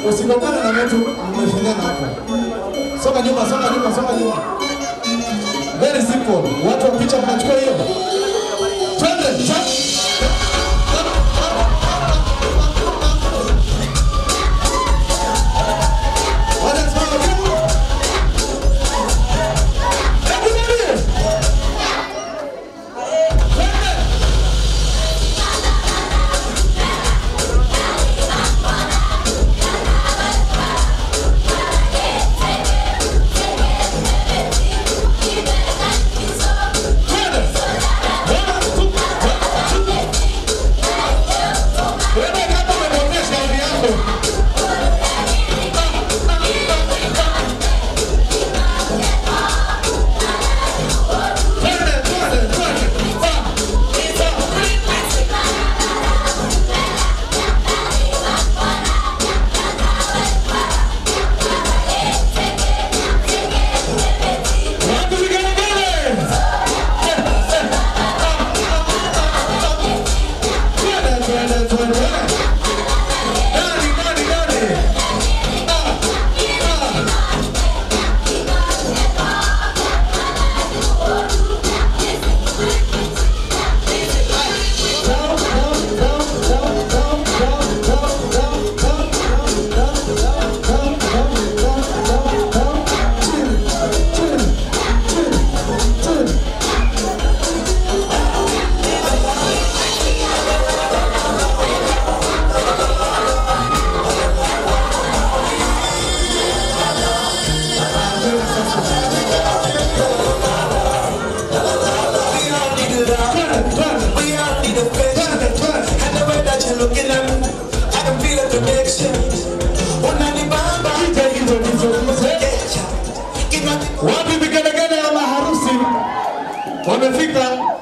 Usigongane na mtu, mmeshindana hapo. Soka nyuma, soka nyuma, soka nyuma. Very simple. Watu wa picha mnachukua hiyo. Twende. Wapi vigelegele ya maharusi wamefika?